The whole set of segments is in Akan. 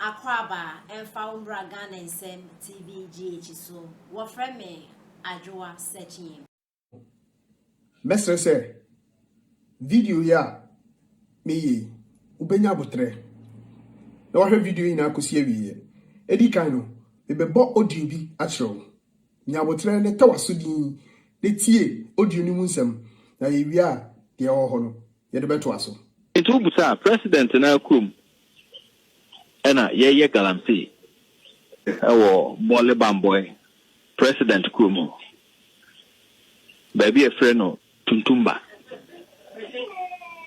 Akwaaba ɛmfa wo mbra Ghana Nsɛm TV GH so. Wɔfrɛ me Adwoa Sekyim. Mɛsrɛ sɛ video yi a meyɛ yi, wobɛnya abotrɛ na wahwɛ video yi nyinaa kɔsi awieɛ. Ɛdi kan no, mebɛbɔ audio bi akyerɛ wo. Nya abotrɛ ne tɛ w'aso din na tie audio no mu nsɛm na yɛwie a deɛ ɛwɔ hɔ no, yɛde bɛtoa so. Nti wobusa a, president no ara kurom ɛna yɛyɛ galamsey ɛwɔ Bole Bamboi, president kurom hɔ. Baabi a yɛfrɛ no Tuntumba.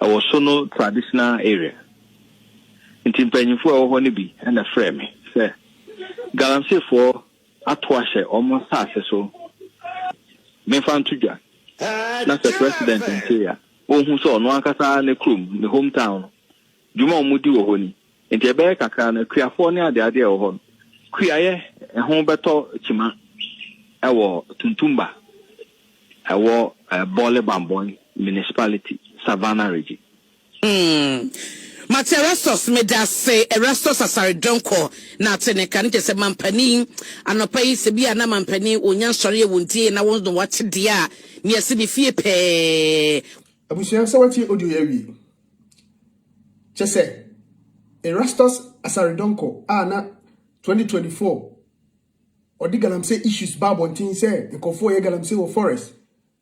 Ɛwɔ Sono traditional area. Nti mpanyinfoɔ a ɛwɔ hɔ no bi ɛna frɛ me sɛ galamseyfoɔ ato ahyɛ wɔn nsaase so memfa nto dwa na sɛ president nte a ɔnhu sɛ ɔno ankasa ne kurom ne hometown no dwuma a wɔdi wɔ hɔ ni. Nti ɛbɛyɛ kakra no akuafoɔ ne adeade a ɛwɔ hɔ no kuayɛ ɛho bɛtɔ kyima ɛwɔ Tuntumba ɛwɔ Bole Bamboi municipality, Savannah region. Mate Erastus, meda ase. Erastus Asare-Donkor na ate ne ka no kyerɛ sɛ mampanin anɔpa yi sɛ bi a na mampanin wɔnya nsɔre yɛ wɔn tie na wɔn na wɔate deɛ a ne yɛse ne fie pɛɛ. Abusua sɛ watie audio yi awie. Kyɛ sɛ Erastus Asare-Donkor a na 2024 ɔde galamsey issues ba abɔnten sɛ nkurɔfoɔ yɛ galamsey wɔ forest,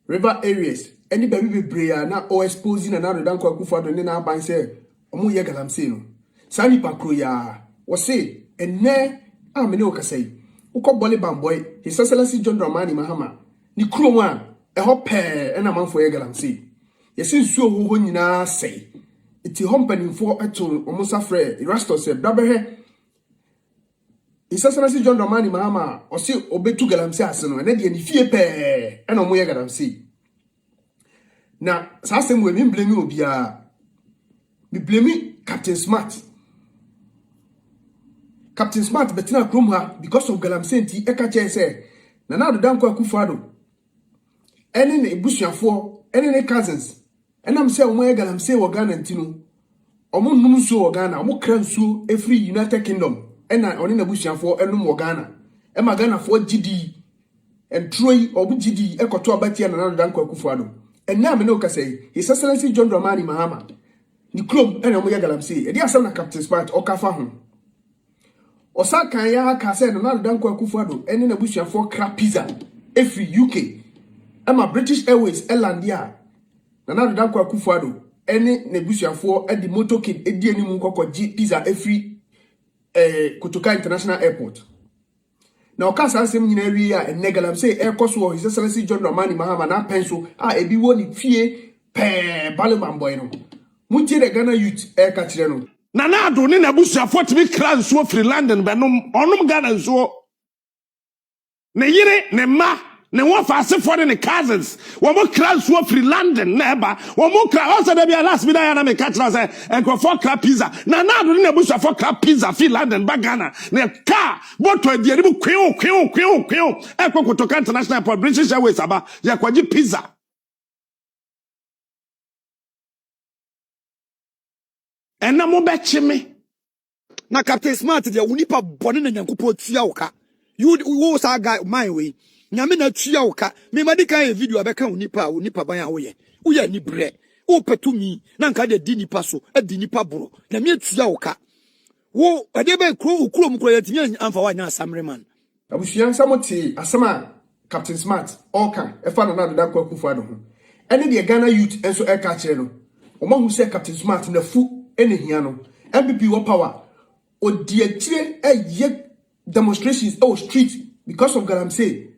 river areas ɛne baabi bebree a na ɔexpose Nana Addo Dankwa Akufo-Addo ne n'aban sɛ ɔmo yɛ galamsey no. Saa nipa koro yi a wɔse ɛnɛ a me ne wo kasa yi, wokɔ Bole Bamboi, His Excellency John Dramani Mahama ne kurom a ɛhɔ pɛɛ ɛna amanfoɔ yɛ galamsey. Yɛsi nsuo wɔ hɔ nyinaa sɛe. Nti hɔ mpanimfoɔ ɛto wɔn nsa frɛ Erastus sɛ bra bɛhwɛ His Excellency John Dramani Mahama a ɔse ɔbɛtu galamsey ase no, ɛnɛ deɛ ne fie pɛɛ ɛna ɔmo yɛ galamsey. Na saa asɛm wɔ mi mblame obiara. Mi blame Captain Smart. Captain Smart bɛtena kurom ha because of galamsey nti ɛka kyerɛ sɛ Nana Addo Dankwa Akufo-Addo ɛne ne busuafoɔ ɛne ne cousins ɛnam sɛ wɔn ayɛ galamsey wɔ Ghana nti no wɔn nnom nsuo wɔ Ghana, wɔn kra nsuo efiri United Kingdom ɛna ɔne n'abusuafoɔ ɛnom wɔ Ghana ɛma Ghanafoɔ gye di nturo yi ɔmo gye di ɛkɔto abatia Nana Addo Dankwa Akufo-Addo. Ɛnna a me ne wo kasa yi, His Excellency John Dramani Mahama ne kurom ɛna wɔn yɛ galamsey. Ɛde asɛm na Captain Smart ɔka fa ho. Ɔsan kan ya aka sɛ Nana Addo Dankwa Akufo-Addo ɛne n'abusuafoɔ kra pizza efiri UK ɛma British Airways ɛland a Nana Addo Dankwa Akufo-Addo ɛne n'abusuafoɔ ɛde motorcade edi anim kɔkɔgye pizza efiri Kotoka International Airport. Na ɔka saa nsɛm nyinaa wie a ɛnɛ galamsey ɛrekɔ so wɔ His Excellency John Dramani Mahama n'apɛn so a ebi wɔ ne fie pɛɛ Bole Bamboi no. Muntie dɛ Ghana youth ɛreka kyerɛ no. Nana Addo ne n'abusuafoɔ tumi kra nsuo firi London bɛnom, ɔnom Ghana nsuo. Ne yere, ne mma, ne wɔfa asefoɔ ne ne cousins, wɔn kra nsuo firi London na ɛba. Wɔn kra, ɔsɛ dɛ bi a last bi na yɛ na meka kyerɛ sɛ nkurɔfoɔ kra pizza. Nana Addo ne n'abusuafoɔ kra pizza firi London ba Ghana. Ne kaa bɔtɔ aduane mu kwew kwew kwew kwew ɛkɔ Kotoka International Airport, British Airways aba, yɛkɔgye pizza. Ɛna mobɛkye me. Na Captain Smart deɛ, wo nipa bɔne na Nyankopɔn tua wo ka. You wo saa guy man wei, Nyame na tua wo ka. Mema di kan yɛ video a bɛka wo nipa a wo nipa ban a woyɛ. Woyɛ anibrɛ. Wopɛ tumi na nka de di nipa so, adi nipa boro. Nyame atua wo ka. Wo ɛdeɛ bɛn kuro wo kurom kuro yɛntumi amfa wo anya asamre man. Abusua sɛ mote asɛm a Captain Smart ɔreka ɛfa Nana Addo Dankwa Akufo-Addo ho ɛne deɛ Ghana youth nso ɛreka akyerɛ no, wɔn ahu sɛ Captain Smart n'afu ɛna hia no. NPP wɔ power, ɔdi akyire ɛyɛ demonstrations ɛwɔ street because of galamsey.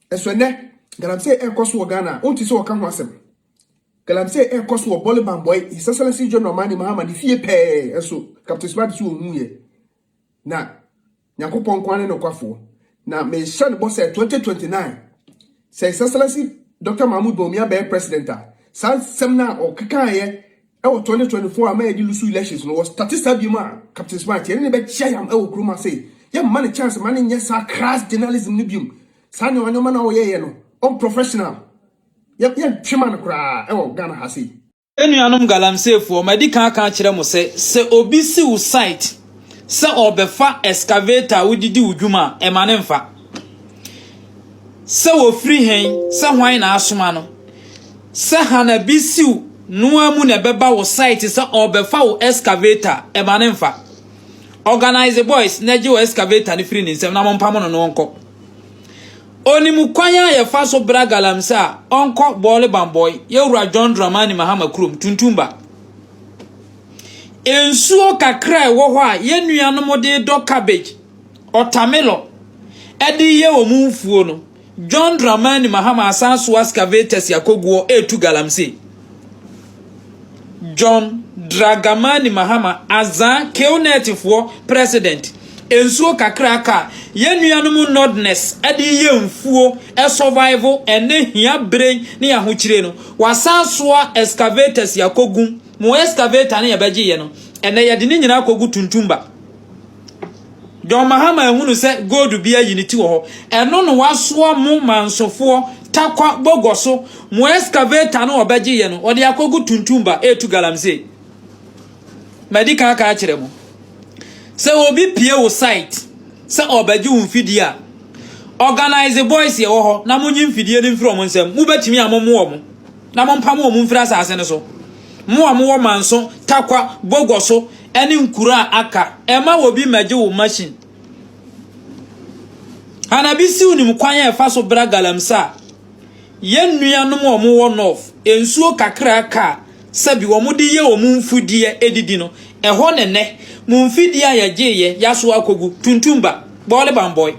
Ɛso ɛnɛ galamsey ɛrekɔ so wɔ Ghana, wonte sɛ wɔka ho asɛm. Galamsey ɛrekɔ so wɔ Bole Bamboi, His Excellency John Dramani Mahama ne fie pɛɛ, ɛso Captain Smart so wɔn hu yɛ. Na Nyankopɔn nko ne nokwafoɔ. Na mehyɛ no bɔ sɛ 2029 sɛ His Excellency Dr. Mahmoud Bawumia bɛyɛ president a, saa nsɛm no a ɔkekaeɛ ɛwɔ 2024 a ma yɛde lose elections no, wɔ start saa bi mu a, Captain Smart yɛne ne bɛkyia yam ɛwɔ kurom ase. Yɛmma ne chance ma ne nyɛ saa crass journalism no biom. Saa nneɛma nneɛma no a wɔyɛyɛ no unprofessional, yɛntwe ma no koraa ɛwɔ Ghana ha sei. Enuanom galamseyfoɔ, madi kan aka akyerɛ mo sɛ sɛ obi si wo site. sɛ ɔrebɛfa excavator a wode di wo dwuma a, ɛma no mfa. Sɛ wɔfiri he, sɛ hwan na asoma no, sɛ Hannah Bisiw noa mu na ɛbɛba wo site sɛ ɔrebɛfa wo excavator a, ɛma no mfa. Organize boys na gye wo excavator no firi ne nsam na mompamo no na ɔnkɔ. Onim kwan a yɛfa so bra galamsey a, ɔnkɔ Bɔɔle Bambɔe, Yɛwura John Dramani Mahama kurom, Tuntumba. Nsuo kakra a ɛwɔ hɔ a yɛn nuanom de dɔ cabbage, ɔtamelɔ, de yɛ wɔn mfuo no, John Dramani Mahama asan soa excavators akɔguɔ retu galamsey. John Dragamani Mahama, Azaa Kewnet-foɔ president, nsuo kakraka a yɛn nuanom Northerners de yɛ mfuo survive ɛnɛ hia bere ne ahokyire no, wasan soa excavators akɔgu mo excavator no yɛbɛgye yɛ no, ɛnɛ yɛde ne nyinaa akɔgu Tuntumba. John Mahama ahunu sɛ gold bi ayi ne ti wɔ hɔ. Ɛno na wasoa mo mansofoɔ Tarkwa Bogɔ so. Mo excavator no ɔbɛgye yɛ no, ɔde akɔgu Tuntumba ɛretu galamsey. Madi kan aka akyerɛ mo sɛ obi pie wo site sɛ ɔbɛgye wo mfidie a, organize boys ɛwɔ hɔ na monyi mfidie no mfiri wɔn nsam. Mobɛtumi a mommoa wɔn na mompamo wɔn mfiri asase no so. Mo a mowɔ Manso, Tarkwa, Bogɔ so ne nkuro a aka, ɛma obi mmɛgye wo machine. Hanabisiw nim kwan a ɛfa so bra galamsey a yɛn nuanom a wɔwɔ North, nsuo kakra aka a sɛbi wɔde yɛ wɔn mfudeɛ didi no, ɛhɔ ne nnɛ, mo mfidie a yɛgyeeɛ, yɛasoa akɔgu, Tuntumba, Bɔɔle Bambɔe.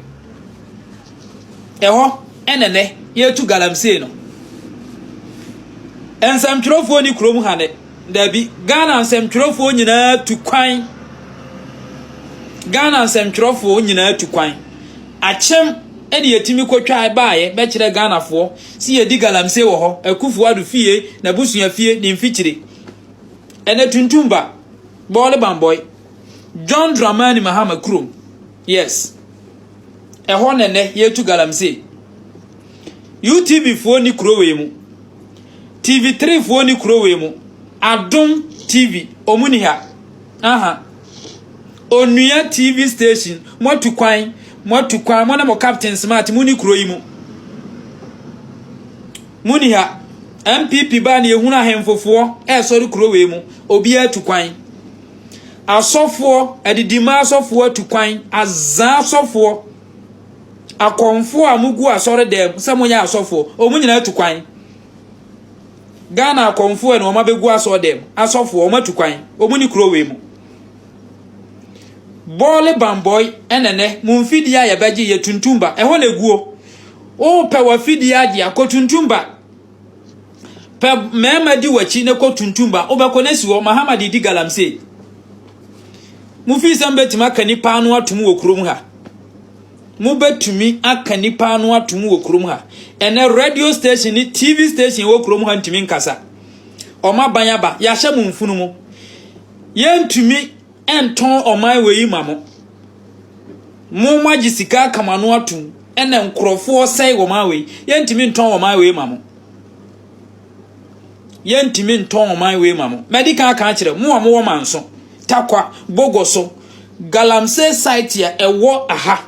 Ɛhɔ na nnɛ yɛretu galamsey no. Nsɛmtwerɛfoɔ ni kurom ha nnɛ. Dabi, Ghana nsɛmtwerɛfoɔ nyinaa tu kwan. Ghana nsɛmtwerɛfoɔ nyinaa tu kwan. Akyem ɛne yɛtumi kɔtwa baeɛ bɛkyerɛ Ghanafoɔ si yɛdi galamsey wɔ hɔ. Akufo Addo fie, n'abusua fie, ne mfikyire. Ɛnɛ tuntum ba, bɔɔle bambɔe. John Dramani Mahama kurom. Yes. Ɛhɔ na nnɛ yɛretu galamsey. UTV foɔ ni kuro wei mu. TV3 foɔ ni kuro wei mu. Adom TV, ɔmu ni ha. Aha. Onua TV station, moatu kwan, moatu kwan, mo ne mo Captain Smart, mo ni kuro yi mu. Mo ni ha. MPP baa ne yɛhunu ahemfofoɔ ɛresɔre kuro wei mu. Obiara atu kwan. Asɔfoɔ, adidima asɔfoɔ atu kwan, azaa asɔfoɔ, akɔmfoɔ a mogu asɔre dɛm sɛ moyɛ asɔfoɔ, wɔn nyinaa atu kwan. Ghana akɔmfoɔ na wɔn abɛgu asɔre dɛm, asɔfoɔ wɔn atu kwan, wɔn ni kuro wei mu. Bɔɔle bambɔe ɛnɛnɛ, mo mfidie a yɛbɛgye yɛ tuntum ba, ɛhɔ na eguo. Wopɛ w'afidie agye akɔ tuntum ba. Pɛ mmarima di w'akyi na kɔ tuntum ba. Wobɛkɔ na si hɔ. Mahama de di galamsey. Mofii sɛ mobɛtumi aka nipa ano atom wɔ kurom ha. Mobɛtumi aka nipa ano atom wɔ kurom ha. Ɛnɛ radio station ne TV station wɔ kurom ha ntumi nkasa. Ɔma aban aba. Yɛahyɛ mo mfunu mu. Yɛntumi ntɔn ɔman wei ma mo. Mo moagye sika aka mo ano atom ɛna nkurɔfoɔ sɛe ɔman wei. Yɛntumi ntɔn ɔman wei ma mo. Yɛntumi ntɔn ɔman wei ma mo. Madi kan aka akyerɛ mo a mowɔ Manso, Tarkwa, Bogoso, Galamsey site a ɛwɔ aha,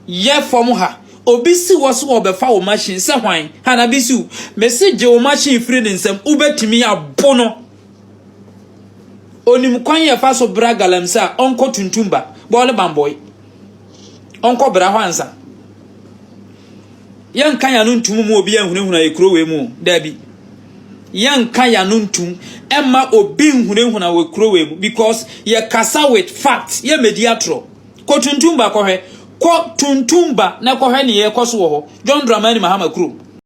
yɛ fam ha. Obi si hɔ so ɔbɛfa wo machine sɛ hwan? Hana bi si wo. Mese gye wo machine firi ne nsam, wobɛtumi abo no. Onim kwan yɛ fa so bra galamsey a ɔnkɔ tuntum ba bɔɔle bambɔe. Ɔnkɔ bra hɔ ansa. Yɛnka yɛn ano ntum mu obi anhunahuna yɛ kuro wei mu. Dabi. Yɛnka yɛn ano ntum ɛma obi nhunahuna wɔ kuro wei mu because yɛ kasa with fact yɛ medi atorɔ. Kɔ tuntum ba kɔhwɛ. Kɔ tuntum ba na kɔhwɛ ne yɛkɔ so wɔ hɔ. John Dramani Mahama kurom.